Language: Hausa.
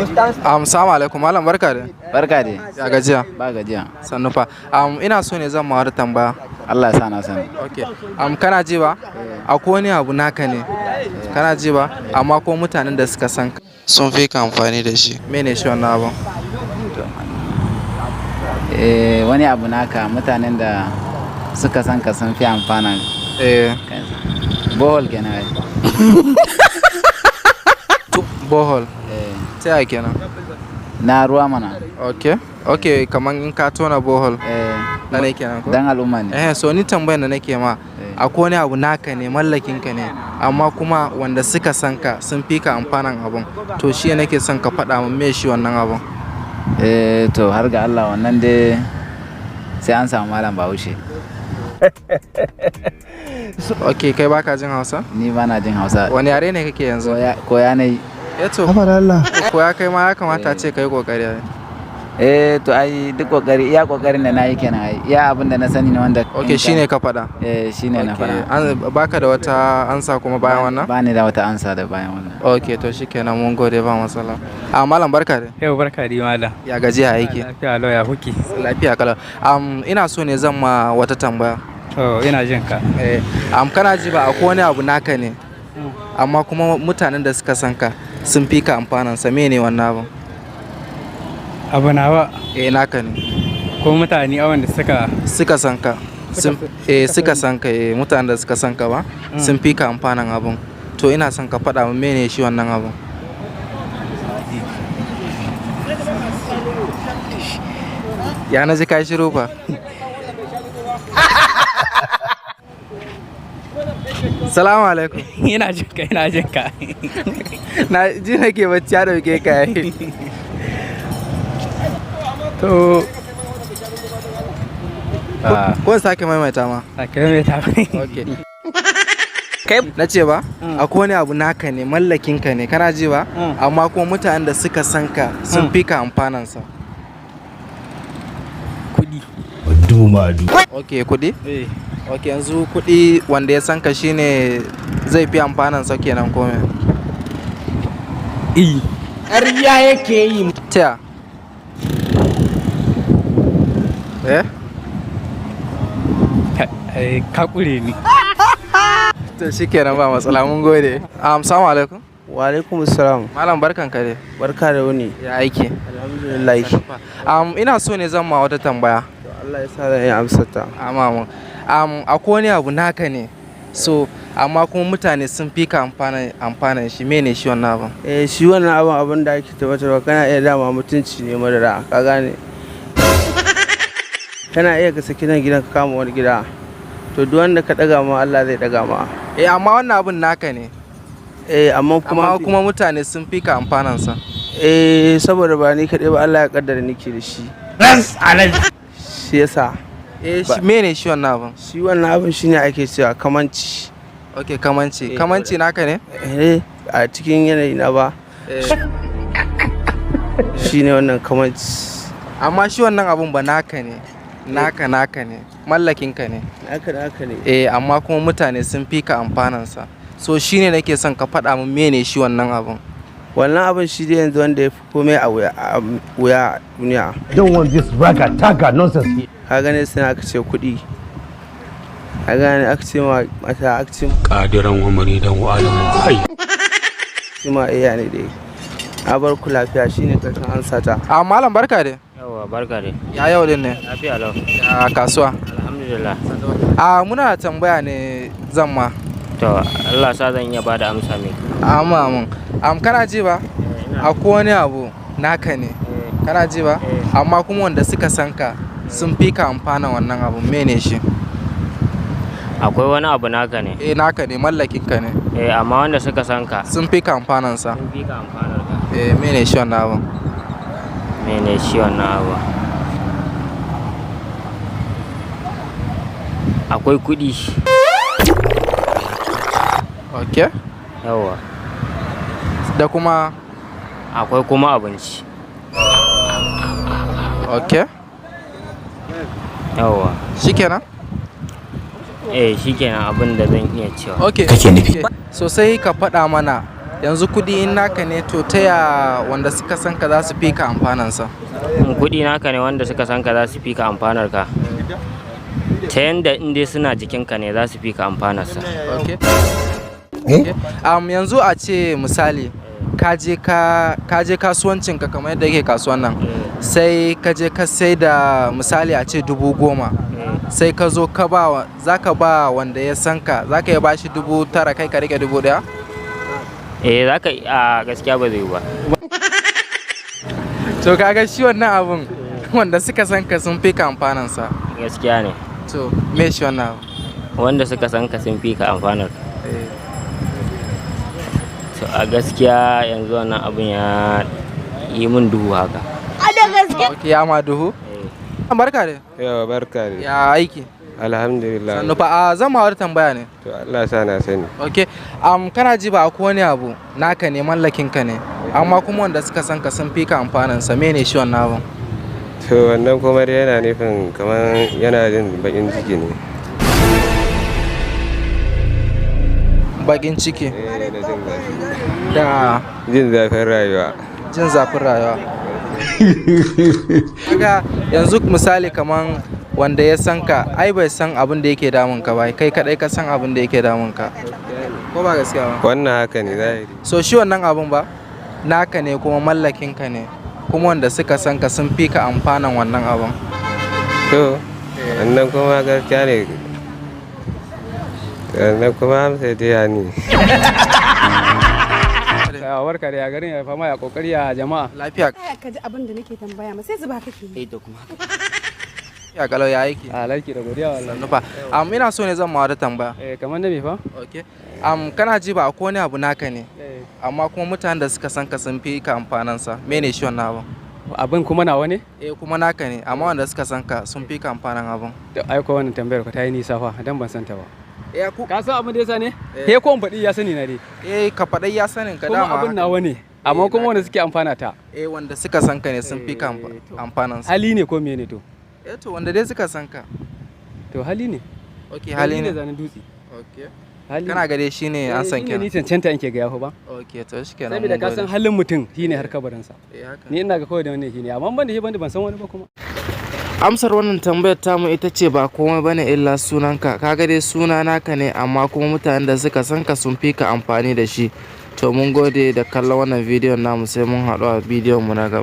Salamu alaikum, malam, barka da. Barka dai. Ya gajiya? Ba gajiya. Sannu fa. Ina so ne zan ma wata tambaya. Allah ya sa na sani. Okay. Kana ji ba? Akwai wani abu naka ne. Kana ji ba? Amma ko mutanen da suka san ka sun fi ka amfani da shi. Mene shi wannan abun? Eh, wani abu naka, mutanen da suka san ka sun fi amfana kansa. Borehole kenan ai. Borehole. Eh. Ta yaya kenan? Na ruwa mana. Okay. Okay, kaman in ka tona borehole. Eh. Na ne kenan ko? Dan al'umma ne. Eh, so ni tambayar da nake ma, akwai wani abu naka ne, mallakin ka ne, amma kuma wanda suka san ka sun fi ka amfanan abun. To shi ne nake son ka faɗa min me shi wannan abun. Eh, to har ga Allah wannan dai sai an samu malam Bahaushe. Okay, kai baka jin Hausa? Ni ba na jin Hausa. Wani yare ne kake yanzu? Koya na yi. Eh to, koya kai ma ya kamata a ce kai kokari ai. Eh, to ai duk kokari, iya kokarin da na yi kenan ai. Iya abin da na sani ne wanda. Okay, shine ka faɗa. Eh, shine na Okay, faɗa. an baka da wata ansa kuma bayan wannan? Ba ni da wata ansa da bayan wannan. Okay, to shikenan, mun gode, ba matsala. A malam, barka dai. Yau barka dai, malam. Ya gajiya, aiki? Lafiya lau, ya kuke? Lafiya kalau. Ina so ne zan ma wata tambaya. To ina jin ka. Eh, kana ji ba, akwai wani abu naka ne, amma kuma mutanen da suka san ka sun fi ka amfanan sa. Mene wannan abun? Abu nawa? Eh, naka ne. Ko mutane a wanda suka Suka san ka. Sun suka san ka, eh, mutanen da suka san ka ba sun fi ka amfanan abun. To ina son ka faɗa min mene shi wannan abun. Ya na ji ka shiru fa. Salamu alaikum. Ina jin ka, ina jin ka. Na ji nake bacci ya dauke ka yayi. To Ko in sake maimaita ma? A kai mai tafi. Okay. Na ce ba, akwai wani abu naka ne, mallakin ka ne, kana ji ba? Amma kuma mutanen da suka san ka sun fi ka amfanan sa. Kuɗi. Okay, kuɗi? Eh. Okay, yanzu kuɗi wanda ya san ka shine zai fi amfanan sa kenan ko me? Eh. Ƙarya yake yi. Taya? Eh? Ka kure ni. To shikenan, ba matsala, mun gode. Assalamu alaikum. Wa alaikum salam. Malam, barkan ka dai. Barka da wuni. Ya aiki? Alhamdulillah. Ina so ne zan ma wata tambaya. To Allah ya sa zan iya amsa ta. Amma mun. Akwai wani abu naka ne. So, amma kuma mutane sun fi ka amfanan shi. Mene shi wannan abun? Eh, shi wannan abun da ake tabbatarwa, kana iya dama mutunci ne madara, ka gane. Kana iya ka saki nan gidan ka kama wani gida. To duk wanda ka daga ma, Allah zai daga ma. Eh, amma wannan abun naka ne. Eh, amma kuma Amma kuma mutane sun fi ka amfanan sa. Eh, saboda ba ni kaɗai ba Allah ya kaddara nake da shi. Shi yasa. Eh, shi mene shi wannan abun? Shi wannan abun shine ake cewa kamanci. Okay, kamanci. Eh. Kamanci naka ne? Eh, a cikin yanayi na ba. Eh. Shine wannan kamanci. Amma shi wannan abun ba naka ne. Naka naka ne. Mallakin ka ne. Naka naka ne. Eh, amma kuma mutane sun fi ka amfanan sa. So shine nake son ka faɗa min mene shi wannan abun. Wannan abin shi dai yanzu wanda ya fi komai a wuya a wuya a duniya. Don't want this ragga tagga nonsense here. Ka gane, sai aka ce kuɗi, ka gane, aka ce ma mata, aka ce Ƙadiran wa maridan wa alamun hai. ma iya ne dai. A bar ku lafiya, shine karshen ansa ta. Ah, malam, barka dai. Yawwa, barka dai. Ya yau din ne? Lafiya lau. Ya kasuwa? Alhamdulillah. Ah, muna da tambaya ne zan ma. To Allah sa zan iya bada amsa mai. Amma mun. Kana ji ba? Akwai wani abu naka ne. Kana ji ba? Amma kuma wanda suka san ka sun fi ka amfana wannan abun. Mene shi? Akwai wani abu naka ne. Eh, naka ne, mallakin ka ne. Eh, amma wanda suka san ka sun fi ka amfanan sa. Sun fi ka amfanar ka. Eh, mene shi wannan abun? Mene shi wannan abu? Akwai kuɗi. Okay. Yawwa. Da kuma Akwai kuma abinci. Okay. Yawwa. Shikenan? Eh, shikenan abin da zan iya cewa. Okay. Kake nufi? So sai ka faɗa mana Yanzu kuɗi in naka ne, to ta ya wanda suka san ka za su fi ka amfanansa? In kuɗi naka ne, wanda suka san ka za su fi ka amfanar ka. Ta yanda in dai suna jikinka ne, za su fi ka amfanarsa. Okay. Yanzu a ce misali ka je kasuwancinka kamar yadda yake kasuwan nan, sai ka je ka sai da, misali a ce 10,000, sai ka zo ka ba za ka ba wanda ya san ka, za ka iya ba shi 9,000, kai ka rike 1,000? Eh, za ka. A gaskiya ba zai yi ba. To kaga shi wannan abun, wanda suka san ka sun fi ka amfanansa. Gaskiya ne. To me shi wannan abu? Wanda suka san ka sun fi ka amfanar ka. To a gaskiya yanzu wannan abun ya yi min duhu haka. Ok, ya ma duhu. Barka dai. Yawa, barka ne. Ya aiki? Alhamdulillah. Sannu fa. A zan ma wata tambaya ne. To Allah sa na sani. Ok, kana ji ba, akwai wani abu naka ne, mallakin ka ne, amma kuma wanda suka san ka sun fi ka amfanin sa. Mene shi wannan abun? To wannan kuma dai yana nufin kamar yana jin bakin ciki ne. Bakin ciki? Eh, da jin zafi. Da Jin zafin rayuwa. Jin zafin rayuwa. Kaga yanzu misali kaman wanda ya san ka ai bai san abin da yake damun ka ba, kai kadai ka san abin da yake damun ka. Ko ba gaskiya ba? Wannan haka ne zahiri. So shi wannan abun ba naka ne kuma mallakin ka ne, kuma wanda suka san ka sun fi ka amfanan wannan abun. To wannan kuma gaskiya ne. Wannan kuma amsa dai ya ni. Yawa, barka da ya garin, ya fama, ya kokari, ya jama'a? Lafiya. Ka ji abin da nake tambaya ma, sai zuba kake yi. Eh, to kuma. Ya kalau, ya aiki? A laki da godiya wallahi. Sannu fa. Ina so ne zan ma wata tambaya. Eh, kamar da me fa? Okay. Kana ji ba, akwai wani abu naka ne, Eh. amma kuma mutanen da suka san ka sun fi ka amfanansa. Mene shi wannan abun? Abin kuma nawa ne? Eh, kuma naka ne, amma wanda suka san ka sun fi ka amfanan abun. To ai ko wannan tambayar ka ta yi nisa fa, dan ban san ta ba. Eh, ku Ka san abin da yasa ne? Eh. Eh, ko in faɗi ya sani na dai. Eh, ka faɗai ya sanin ka Kuma dama. abin Haka. nawa ne, amma Eh, kuma naka wanda suke amfana ta. Eh, wanda suka san ka ne sun fi ka Eh, to. amfanansa. Hali ne ko mene to? Eh, to wanda dai suka san ka. To hali ne. Okay, hali ne. Zanen dutse. Okay. Hali. Kana ga dai shine an san Eh, kenan. ni cancanta in ke ga yafi ba. Okay, to shikenan. Saboda Mun ka san gode. halin mutum shine har kabarinsa. Eh, haka. Ni ina ga kawai da wannan shine, amma ban da shi ban da ban san wani ba kuma. Amsar wannan tambayar tamu ita ce ba komai bane illa sunanka. Kaga dai suna naka ne, amma kuma mutanen da suka san ka sun fi ka amfani da shi. To mun gode da kallon wannan bidiyon namu, sai mun haɗu a bidiyon mu na gaba.